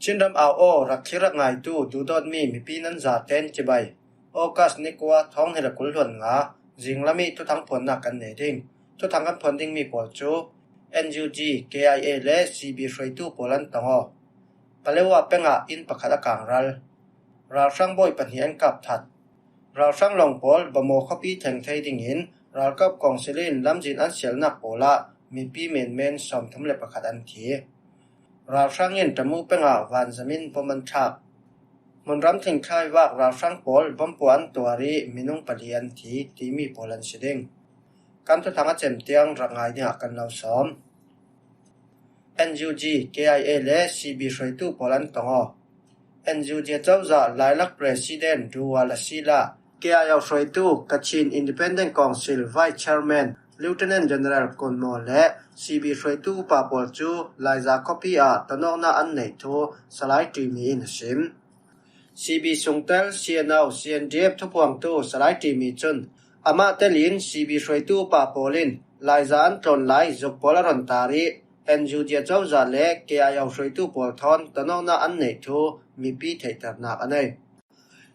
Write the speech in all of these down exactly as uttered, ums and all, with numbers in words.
Chin ram au aw rak thlir rak ngaitu duhdawtmi mipi nan zaten cibai. August ni kua thawng hnih le kul hluan nga zinglam ih thuthang phuannak kan nei ding. Thuthang kan phuan dingmi pawl cu N U G, K I A le C B hruaitu pawl an tong aw. Palewa pengah inn pakhat a kangral. Ralhrang bawi pahnih an kap that. Ralhrang lawng pawl Bamaw khuapi thleng thei dingin ralkap kawngsil in lamzin an sialnak pawlah mipi menmen sawmthum le pakhat an thi. Ralhrang in Tamu pengah vanzam in bom an thlak. Hmunram thlingthlai vak ralhrang pawl bom puah an tuar ih minung pali an thi timi pawl an si ding. Kan thuthang a cem tiang rak ngai dingah kan lo sawm. N U G, K I A le C B hruaitu pawl an tong aw. N U G cozah Lailak President Duwa Lasila, K I O hruaitu Kachin Independent Council Vice Chairman Lieutenant General Kun Maw le C B hruaitu upa pawl cu Laiza khuapi ah tonawknak an neih thu Salai Ṭimi in a sim. C B sungtel C N O, C N D F thuphuangtu Salai Ṭimi cun amah telin C B hruaitu upa pawl in Laiza an tlawn lai zuk pawl a ron tar ih N U G cozah le K I O hruaitu pawl thawn tonawknak an neih thu mipi theihternak a nei.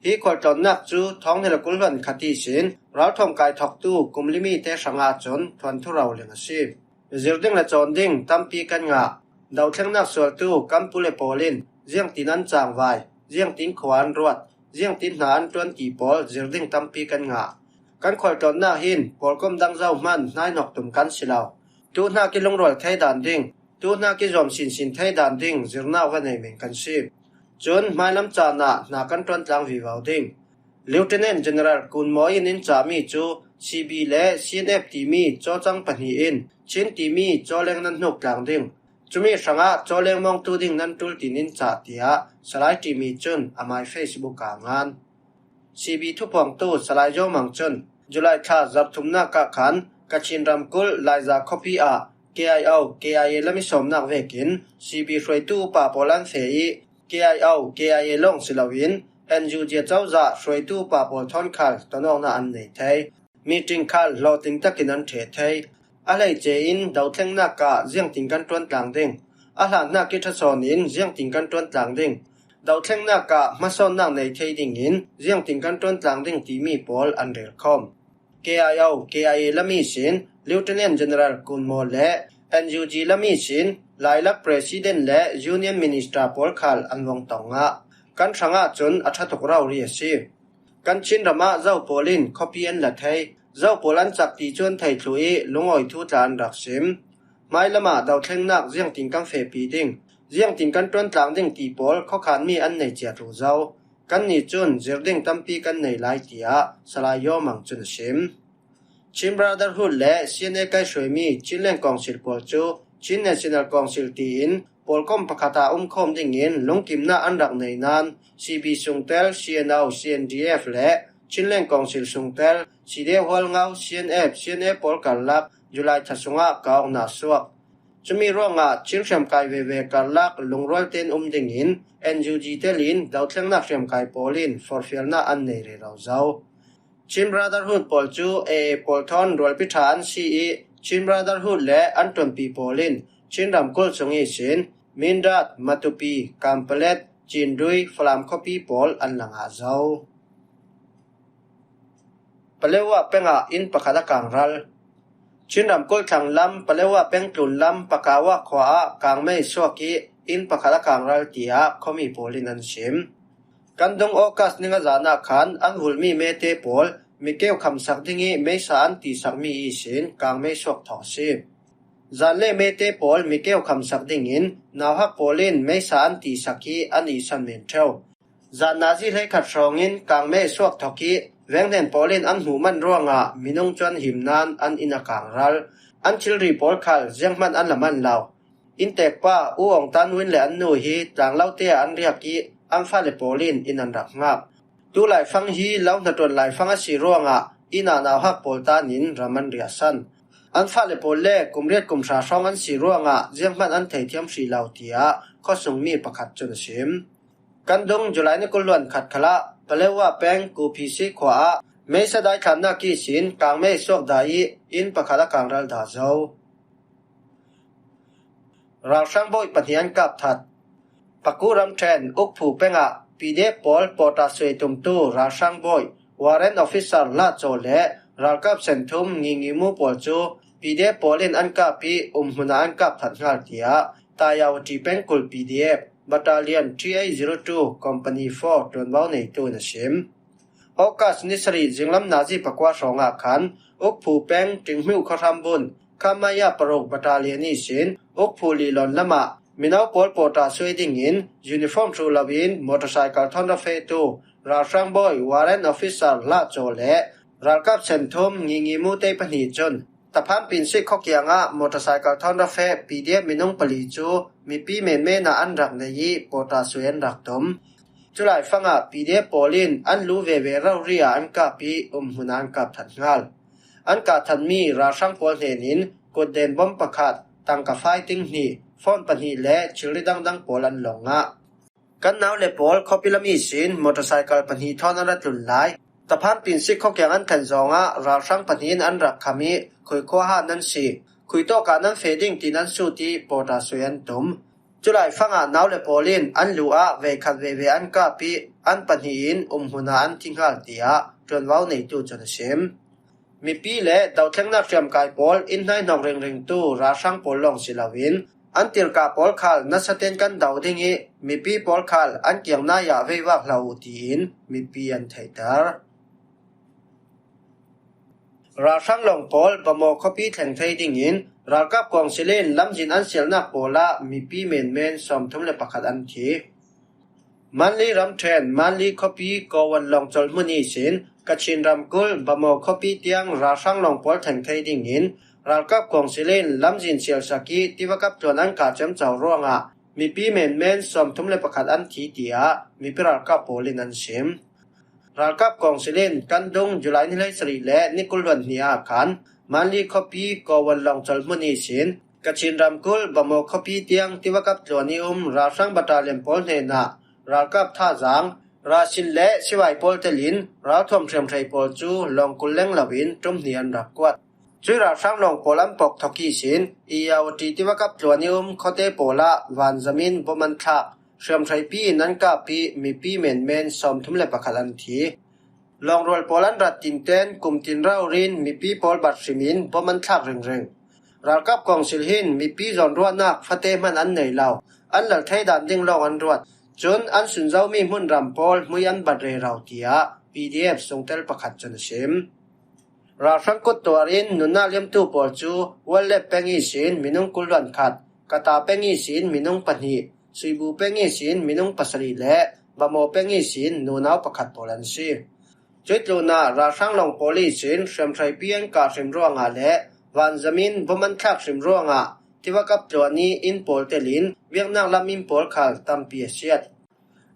Hi khualtlawnnak cu thawng hnih le kul hluan khat ihsin ralthawm kai thawktu kum limi te hrangah cun thuanthu roling a si. Zir ding le cawn ding tampi kan ngah. Dohthlengnak sualtu kan pule pawl in ziangtin an cangvai, ziangtin khua an ruat, ziangtin hna an ṭuan ti pawl zir ding tampi kan ngah. Kan khualtlawnnak hin pawlkom dang zohman hnaihnok tum kan si lo. Tu hnak ih lungrual thei dan ding, tu hnak ih zuam sinsin thei dan ding zirnak va nei men kan si. Cun hmailam caan ah hna kan ṭuan tlang vivo ding. Lieutenant General Kun Maw in in cahmi cu C B le C N F timi cawcang pahnih in Chin timi cawleng nan hnuk tlang ding. Cumi hrangah cawleng mawngtu ding nan ṭul tiin in cah, tiah Salai Ṭimi cun amai Facebook ah a ngan. C B thuphuangtu Salai Yaw Mang cun July thla zarhthumnak ah khan Kachin ramkulh Laiza khuapi ah K I O, K I A lam ih sawmnak vekin C B hruaitu upa pawl an feh ih K I O, K I A lawng si loin N U G cozah hruaitu upa pawl thawn khal tonawknak an nei thei. Meeting khal hlawhtling takin an ṭheh thei. A hleice in dohthlengnak ah ziangtin kan ṭuan tlang ding, a hlannak ih ṭha sawn in ziangtin kan ṭuan tlang ding, dohthlengnak ah hmasawnnak nei thei dingin ziangtin kan ṭuan tlang ding timi pawl an relkhawm. K I O, K I A lam ihsin Lieutenant General Kun Maw le N U G lam ihsin Lailak President le Union Minister pawl khal an vung tong ngah. Kan hrangah cun a ṭha tuk rori a si. Kan Chin ramah Zo pawl in khuapi an la thei, Zo pawl an cak ti cu an thei thluh ih lungawi thu tla an rak sim. Hmailam ah dohthlengnak ziangtin kan fehpi ding, ziangtin kan ṭuan tlang ding ti pawl khuakhanmi an nei ciat uh zo. Kannih cun zir ding tampi kan nei lai, tiah Salai Yaw Mang cun a sim. Chin Brotherhood le C N A kaihhruaimi Chinland Council pawl cu Chin National Council tiin pawlkom pakhat ah umkhawm dingin lungkimnak an rak nei nain C B sungtel C N O, C N D F le Chinland Council sungtel C D F Hualngo, C N F, C N A pawl karlak July thla sungah ka awknak suak. Cumi ruangah Chin hriamkai veve karlak lungrual tein um dingin N U G telin dohthlengnak hriamkai pawl in forhfialnak an nei rero zo. Chin Brotherhood pawl cu A A pawl thawn rualpi ṭha an si ih Chin Brotherhood le an ṭuanpi pawl in Chin ramkulh sung ihsin Mindat, Matupi, Kanpetlet, Cindui, Falam khuapi pawl an la ngah zo. Palewa pengah inn pakhat a kangral. Chin ramkulh thlanglam Palewa peng tlunlam Pakawa khua ah kangmei suak ih inn pakhat a kangral, tiah khuami pawl in an sim. Kan dung August ni nga zan ah khan an vulmi mete pawl mikeu khamsak ding ih meisa an tisakmi ihsin kangmei suak thawh a si. Zanlei mete pawl mikeu khamsak dingin nauhak pawl in meisa an tisak ih an ihsan men ṭheu. Zan nazi hleikhat hrawngin kangmei suak thawk ih venghnen pawl in an hmuh man ruangah minung cu an him nain an inn a kangral. An thilri pawl khal zianghman an la man lo. Inntekpa U Aung Tan Win le an nu hi tlanglote ah an riak ih an fale pawl in inn an rak hngak. Tu laifang hi lo hnaṭuan laifang a si ruangah inn ah nauhak pawl tanin ram an riahsan. An fale pawl le kum riat kum hra hrawng an si ruangah zianghman an theithiam hrih lo, tiah khuasungmi pakhat cun a sim. Kan dung July ni kul hluan khat khalah Palewa peng Kuphisi khua ah meisa daithlannak ihsin kangmei suak dah ih inn pakhat a kangral dah zo. Ralhrang bawi pahnih an kap that. Paku ramṭhen Ukphu pengah P D F pawl pawta suai tumtu ralhrang bawi, warrant officer Lahcaw le ralkap senthum Ngingimu pawl cu P D F pawl in an kap ih umhmun ah an kap that hngal, tiah Tayawati pengkul P D F Battalion three eight zero two Company four ṭuanvo neitu in a sim. August ni sarih zinglam nazi pakua hrawngah khan Ukphu peng Ṭinghmiu khuahram bun Khamaya paruk Battalion ihsin Ukphu lilawn lamah mino pawl pawta suai dingin uniform hruh loin motorcycle thawn ra fehtu ralhrang bawi warrant officer Lahcaw le ralkap senthum Ngingimu te pahnih cun Taphan Pinsi khua kiangah motorcycle thawn ra feh P D F minung pali cu mipi menmen ah an rak nei ih pawta suai an rak tum. Culai fangah P D F pawl in an lu veve rori ah an kap ih umhmun ah an kap that hngal. An kah thatmi ralhrang pawl hnenin kutden bom pakhat, tangka fighting hnih, phone pahnih le thilri dangdang pawl an lawng ngah. Kan nau le pawl khuapi lam ihsin motorcycle pahnih thawn an ra tlun lai. Taphan Pinsi khua kiang an thlen zawngah ralhrang pahnih in an rak kham ih khuikhua han an si. Khui tawkah nan feh ding tiin an sut ih pawta suai an tum. Culai fangah nau le pawl in an lu ah veikhat veve an kap ih an pahnih in umhmun ah an thi hngal, tiah ṭuanvo neitu cun a sim. Mipi le dothlengnak hriamkai pawl in hnaihnawk ringringtu ralhrang pawl lawng si loin an tirkah pawl khal nasa tein kan do ding ih mipi pawl khal an kiang nai ah veivak hlah uh tiin mipi an theihter. Ralhrang lawng pawl Bamaw khuapi thleng thei dingin ralkap kawngsil in lamzin an sialnak pawl ah mipi menmen sawmthum le pakhat an thi. Manli ramṭhen Manli khuapi Kawan lawng colhmun ihsin Kachin ramkulh Bamaw khuapi tiang ralhrang lawng pawl thleng thei dingin ralkap kawngsil in lamzin sialsak ih tivakap tluan an kah ciamco ruangah mipi menmen sawmthum le pakhat an thi, tiah mipi ralkap pawl in an sim. Ralkap kawngsil in kan dung July ni hleisarih le ni kul hluan hnih ah khan Manli khuapi Kawan lawng colhmun ihsin Kachin ramkulh Bamaw khuapi tiang tivakap tluan ih um ralhrang battalion pawl hnenah ralkap thazaang, rasin le sivai pawl telin ralthuam hriamhrei pawl cu lawng kul leng loin ṭum hnih an rak kuat. Cuih ralhrang lawng pawl an pawk thawk ihsin Iyawati tivakap tluan ih um khuate pawl ah vanzamin bom an thlak. Hriamhreipi in an kap ih mipi menmen sawmthum le pakhat an thi. Lawngrual pawl an rat tinten kum tin raurin mipi pawl bat hrimin bom an thlak ringring. Ralkap kawngsil hin mipi zawnruahnak fate hman an nei lo, an lal thei dan ding lawng an ruat. Cun an sunzomi hmunram pawl hmui an bat rero, tiah P D F sungtel pakhat cun a sim. Ralhrang kuttuar in nunnak liamtu pawl cu Wallep peng ihsin minung kul hluan khat, Kata peng ihsin minung pahnih, Suibu peng ihsin minung pasarih le Bamaw peng ihsin nunau pakhat pawl an si. Cuih tlunah ralhrang lawng pawl ihsin hriamhreipi an kah hrim ruangah le vanzamin bom an thlak hrim ruangah tivakap tluan ih inn pawl telin biaknak lam inn pawl khal tampi a siat.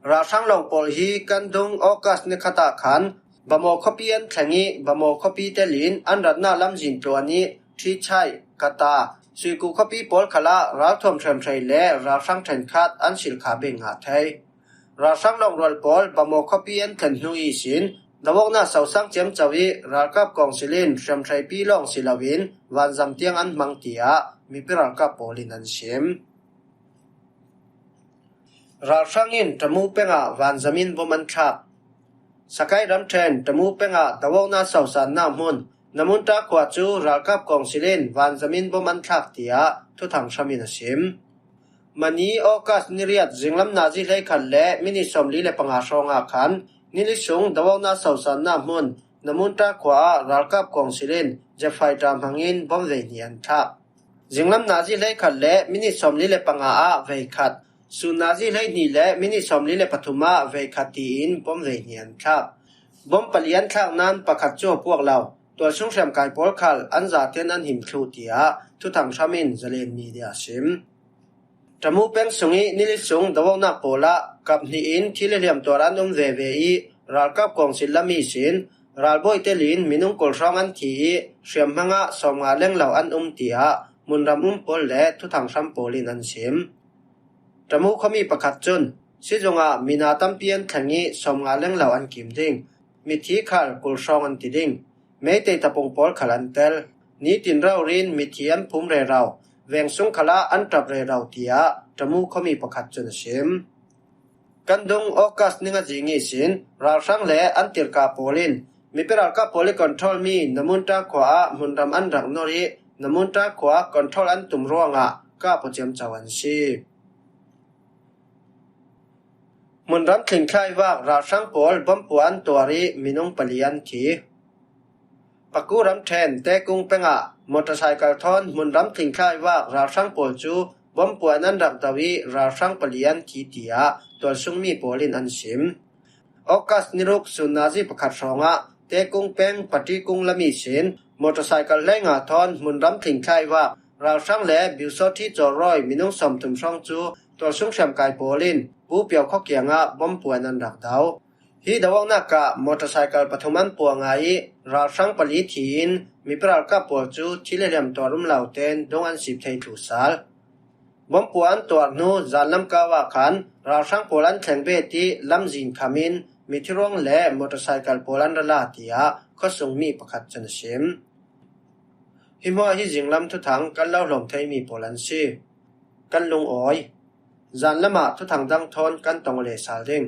Ralhrang lawng pawl hi kan dung August ni khat ah khan Bamaw khuapi an thleng ih Bamaw khuapi telin an ratnak lamzin tluan ih Thichai, Kata, Suiku khuapi pawl khalah ralthuam hriamhrei le ralhrang ṭhenkhat an silkha bik ngah thei. Ralhrang lawngrual pawl Bamaw khuapi an thlen hnu ihsin dawoknak sosang ciamco ih ralkap kawngsil in hriamhreipi lawng si loin vanzam tiang an hmang, tiah mipi ralkap pawl in an sim. Ralhrang in Tamu pengah vanzamin bom an thlak. Sakai ramṭhen Tamu pengah dawoknak sosannak hmun Namunta khua cu ralkap kawngsil in vanzamin bom an thlak, tiah Thuthang hram in a sim. Mani August ni riat zinglam nazi hleikhat le minit sawmli le panga hrawngah khan nili sung dawoknak sosannak hmun Namunta khua ah ralkap kawngsil in jet fighter hmangin bom vei hnih an thlak. Zinglam nazi hleikhat le minit sawmli le panga ah veikhat, sun nazi hleihnih le minit sawmli le pathum ah veikhat tiin bom vei hnih an thlak. Bom pali an thlak nain pakhat cu a puak lo. Tualsung hriamkai pawl khal an zatein an him thluh, tiah Thuthang hram in Zalen Media a sim. Tamu peng sungih nili sung dawoknak pawl ah kap hnih in thil i hliam tuar an um veve ih ralkap kawngsil lam ihsin ralbawi telin minung kul hrawng an thi ih hriamhmang ah sawmnga lenglo an um, tiah hmunram um pawl le Thuthang hram pawl in an sim. Tamu khuami pakhat cun sizung ah mina tampi an thleng ih sawmnga lenglo an kim ding. Mithi khal kul hrawng an ti ding. Meitei tapung pawl khal an tel. Nitin raurin mithi an phum rero. Veng sung khalah an ṭap rero, tiah Tamu khuami pakhat cun a sim. Kan dung August ni nga zing ihsin ralhrang le an tirhkoh pawl in mipi ralkap pawl ih control mi Namunta khua ah hmunram an rak nawr ih Namunta khua control an tum ruangah kap aw ciamco an si. Hmunram thlingthlai vak ralhrang pawl bomb puah an tuar ih minung pali an thi. Paku ramṭhen Tekung peng ah motorcycle thawn hmunram thlingthlai vak ralhrang pawl cu bomb puah in an rak do ih ralhrang pali an thi, tiah tualsungmi pawl in an sim. August ni ruk sun nazi pakhat hrawngah Tekung peng Patikung lam ihsin motorcycle hleinga thawn hmunram thlingthlai vak ralhrang le Biusawthi Cawlrawi minung sawmthum hrawng cu tualsung hriamkai pawl in Pu Pio khua kiangah bomb puah in an rak do. Hi do awknak ah motorcycle pathum an puah ngai ih ralhrang pali thi in mipi ralkap pawl cu thil hliam tuar um lo tein dung an sip thei thlu sal. Bomb puah an tuar hnu zanlam kau ah khan ralhrang pawl an thleng bet ih lamzin kham in mithi ruang le motorcycle pawl an ra la, tiah khuasungmi pakhat cun a sim. Hi hmuah hi zinglam thuthang kan lo hlawm theimi pawl an si. Kan lungawi. Zanlam ah thuthang dang thawn kan tong aw leh sal ding.